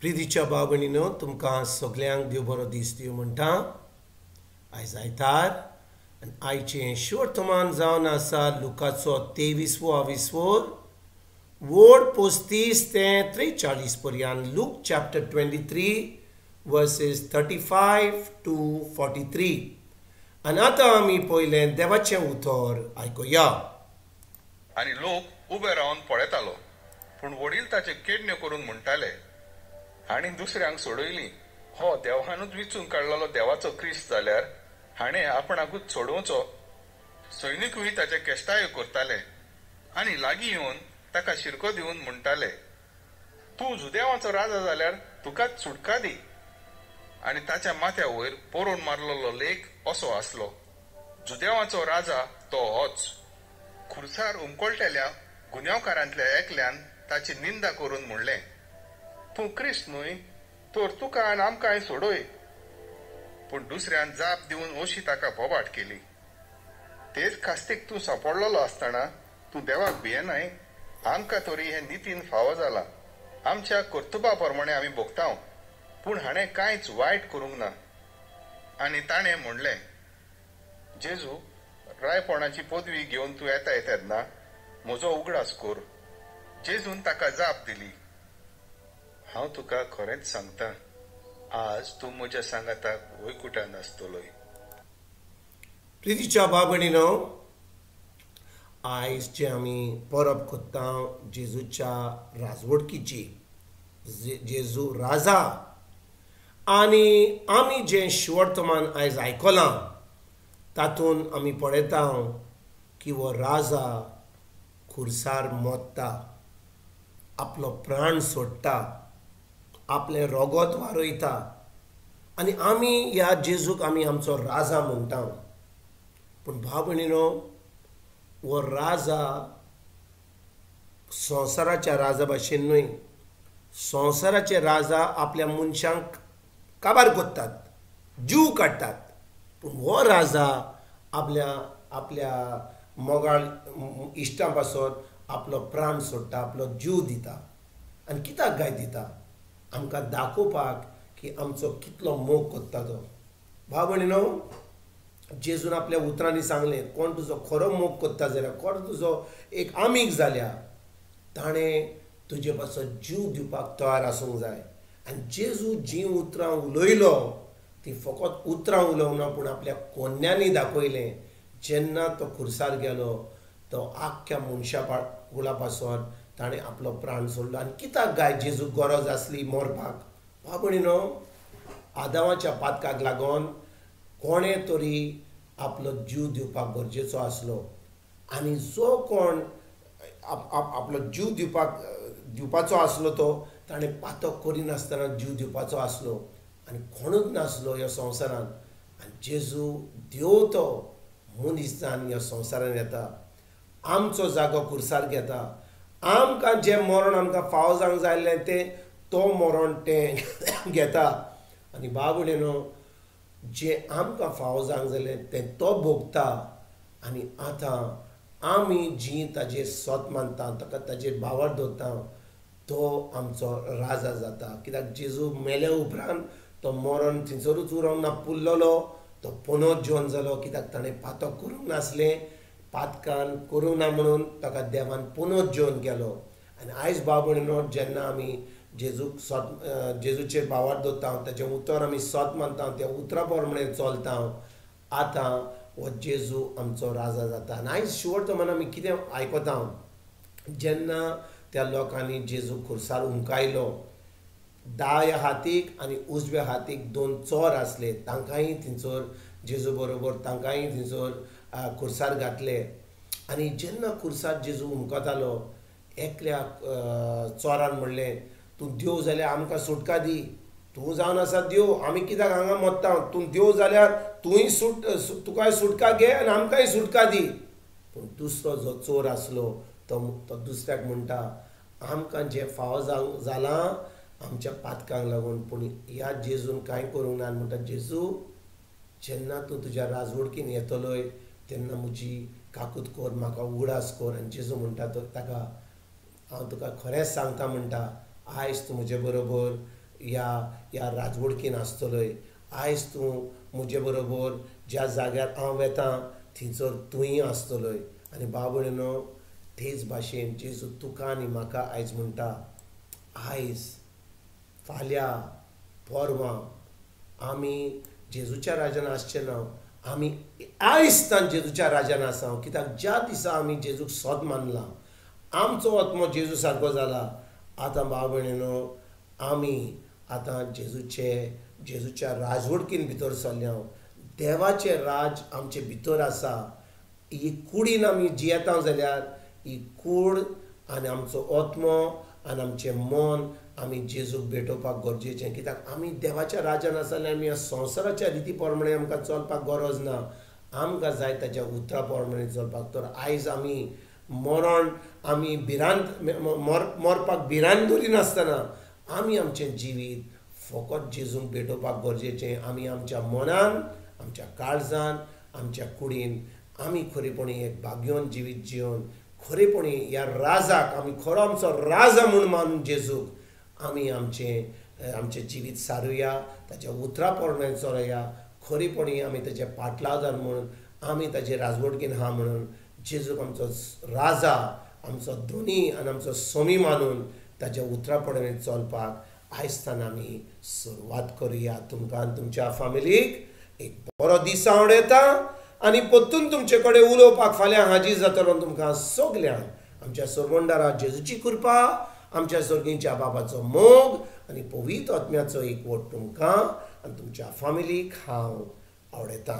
प्रितीच्या भाव भयणीनो, तुमकां सगल्यांक देव बरो दीस दिवं म्हणटा. आयज आयतार आनी आयचें शिवर्तमान जावन आसा लुकाचो 23वो आविस्वोर वोड 35 ते 43 पर्यंत. Look chapter 23 versus 35 to 43. आनी आतां आमी पयलें देवाचें उतर आयकुया. आनी लोक उबे रावन पळयतालो, पूण वडील ताचे केडण्यो करून म्हणटाले, हाणें दुसऱ्यांक सोडयली, हो देवानूच विचून काडलेलो देवाचो क्रिस्त जाल्यार हाणें आपणाकूच सोडोवचो. सैनिकूय ताचे केश्टायो करताले आनी लागीं येवन ताका शिरको दिवन म्हणटाले, तूं जुदेवाचो राजा जाल्यार तुकाच सुटका दी. आनी ताच्या माथ्या वयर पोरोवन मारलेलो लेख असो आसलो, जुदेवाचो राजा तो होच. खुर्सार उमकोळटेल्या गुन्यांवकारांतल्या एकल्यान ताची निंदा करून म्हणलें, तूं क्रिस्त न्हय तर तुका आनी आमकांय सोडय. पूण दुसऱ्यान जाप दिवन अशी ताका बोबाट केली, तेच खास्तीक तूं सांपडलेलो आसतना तूं देवाक भियेनाय? आमकां तरी हें नितीन फावो जालां, आमच्या कर्तुबा प्रमाणे आमी भोगतांव, पूण हाणें कांयच वायट करूंक ना. आनी ताणें म्हणलें, जेजू, रायपणाची पदवी घेवन तूं येताय तेन्ना म्हजो उगडास कर. जेजून ताका जाप दिली, हांव तुका खरेंच सांगता, आज तूं म्हज्या सांगाताक वैकुटान आसतलोय. प्रितीच्या भाव भयणीनो, आयज जे आमी परब करता जेजूच्या राजवटकीची, जेजू राजा, आनी आमी जें शिवर्तमान आयज आयकलां तातूंत आमी पळयता की हो राजा खुर्सार मोत्ता, आपलो प्राण सोडटा, आपलें रोगोत वारयता आनी आमी ह्या जेजूक आमी आमचो राजा म्हणटा. पूण भाव भयणीनो, हो राजा संवसाराच्या राजा भाशेन न्हय. संवसाराचे राजा आपल्या मनशांक काबार करतात, जीव काडटात, पूण हो राजा आपल्या आपल्या मोगाळ इश्टां पासत आपलो प्राण सोडटा, आपलो जीव दिता. आनी कित्याक गाय दिता? आमकां दाखोवपाक की आमचो कितलो मोग करता तो. भाव भयणीनो, जेजून आपल्या उतरांनी सांगलें, कोण तुजो खरो मोग करता जाल्यार, कोण तुजो एक आमीग जाल्यार ताणें तुजे पासत जीव दिवपाक तयार आसूंक जाय. आनी जेजू जीं उतरां उलयलो ती फकत उतरां उलोवना, पूण आपल्या कोन्यांनी दाखयलें. जेन्ना तो खुर्सार गेलो तो आख्ख्या मनशा कुळा पासत ताणें आपलो प्राण सोडलो. आनी कित्याक गाय जेजूक गरज आसली मरपाक? भाव भयणीनो, आदावाच्या पातकाक लागून कोणें तरी आपलो जीव दिवपाक गरजेचो आसलो. आनी जो कोण आपलो जीव दिवपाक दिवपाचो आसलो तो ताणें पातक करिनासतना जीव दिवपाचो आसलो आनी कोणूच नासलो ह्या संवसारांत. आनी जेजू देव तो मनीस जावन ह्या संवसारांत येता, आमचो जागो खुर्सार घेता, आमकां जें मरण आमकां फावो जावंक जाय आसलें तें तो मरण तें घेता. आनी भाव भयणीनो, जें आमकां फावो जावंक जालें तें तो भोगता. आनी आतां आमी जीं ताजेर सोत मानता, ताका ताजेर भावार दवरता, तो आमचो राजा जाता. कित्याक जेजू मेल्या उपरांत तो मरण थंयसरूच उरोंक ना, पुरलेलो तो पुनोत जिवन जालो. कित्याक ताणें पातक करूंक नासलें, पातकान करूंक ना म्हणून ताका देवान पुनोत जिवन केलो. आनी आयज भाव भयणीनो, जेन्ना आमी जेजूक सोत जेजूचेर भावार दवरता, ताचें उतर आमी सोत मानता, त्या उतरा प्रमाणे चलता, आतां हो जेजू आमचो राजा जाता. आनी आयज शिवर्तमान आमी कितें आयकता, जेन्ना त्या लोकांनी जेजू खुर्सार उमकायलो, दाव्या हातीक आनी उजव्या हातीक दोन चोर आसले, तांकांय थंयसर जेजू बरोबर तांकांय थंयसर खुर्सार घातले. आनी जेन्ना खुर्सार जेजू उमकतालो, एकल्या चोरान म्हणलें, तूं देव जाल्यार आमकां सुटका दी, तूं जावन आसा देव, आमी कित्याक हांगा मोत्ता, तूं देव जाल्यार तूंय तुकाय सुटका घे आनी आमकांय सुटका दी. पूण दुसरो जो चोर आसलो तो तो दुसऱ्याक म्हणटा, आमकां जें फावो जावंक जालां आमच्या पातकांक लागून, पूण ह्या जेजून कांय करूंक ना. म्हणटा, जेजू, जेन्ना तूं तुज्या राजवडकीन येतलोय तेन्ना म्हजी काकूत कर, म्हाका उगडास कर. आनी जेजू म्हणटा तो ताका, हांव तुका खरेंच सांगता म्हणटा, आयज तूं म्हजे बरोबर ह्या ह्या राजवडकीन आसतलोय. आयज तूं म्हजे बरोबर ज्या जाग्यार हांव वेता थंयसर तूंय आसतलोय. आनी बाबडनो तेच भाशेन जेजू तुका आनी म्हाका आयज म्हणटा, आयज फाल्यां परवां आमी जेजूच्या राजान आसचे ना, आमी आयज तान जेजूच्या राजान आसा. कित्याक ज्या दिसा आमी जेजूक सोद मानला, आमचो आत्मो जेजू सारको जाला. आतां भाव भयणीनो आमी आतां जेजूच्या राजवडकीन भितर सरल्या. देवाचें राज आमचे भितर आसा. ही कुडीन आमी जियेता जाल्यार ही कूड आनी आमचो आत्मो आनी आमचें मन आमी जेजूक भेटोवपाक गरजेचें. कित्याक आमी देवाच्या राजान आसा जाल्यार आमी ह्या संवसाराच्या रिती प्रमाणे आमकां चलपाक गरज ना, आमकां जाय ताच्या उतरा प्रमाणे चलपाक. तर आयज आमी मरण आमी भिरांत मरपाक भिरांत दवरिनासतना आमी आमचें जिवीत फकत जेजूक भेटोवपाक गरजेचें. आमी आमच्या मनान, आमच्या काळजान, आमच्या कुडीन आमी खरेपणी एक भाग्योन जिवीत जिवन खरेपणी ह्या राजाक आमी खरो आमचो राजा म्हूण मानून जेजूक आमी आमचें आमचें जिवीत सारुया, ताच्या उतरा प्रमाणे चलया. खरेपणी आमी ताचे पाटलादार म्हणून आमी ताचे राजवटकीन आहा म्हणून जेजूक आमचो राजा, आमचो धनी आनी आमचो स्वामी मानून ताच्या उतरा प्रमाणे चलपाक आयज आमी सुरवात करुया. तुमकां आनी तुमच्या फामिलीक एक बरो दीस आवडयता आनी परतून तुमचे कडेन उलोवपाक फाल्यां हाजीर जातलो. तुमकां सगल्यांक आमच्या सोरबंडारा जेजूची कृपा, आमच्या सर्गीच्या बाबाचो मोग आनी पवित्र आत्म्याचो एकवट तुमकां आनी तुमच्या फामिलीक हांव आवडयतां.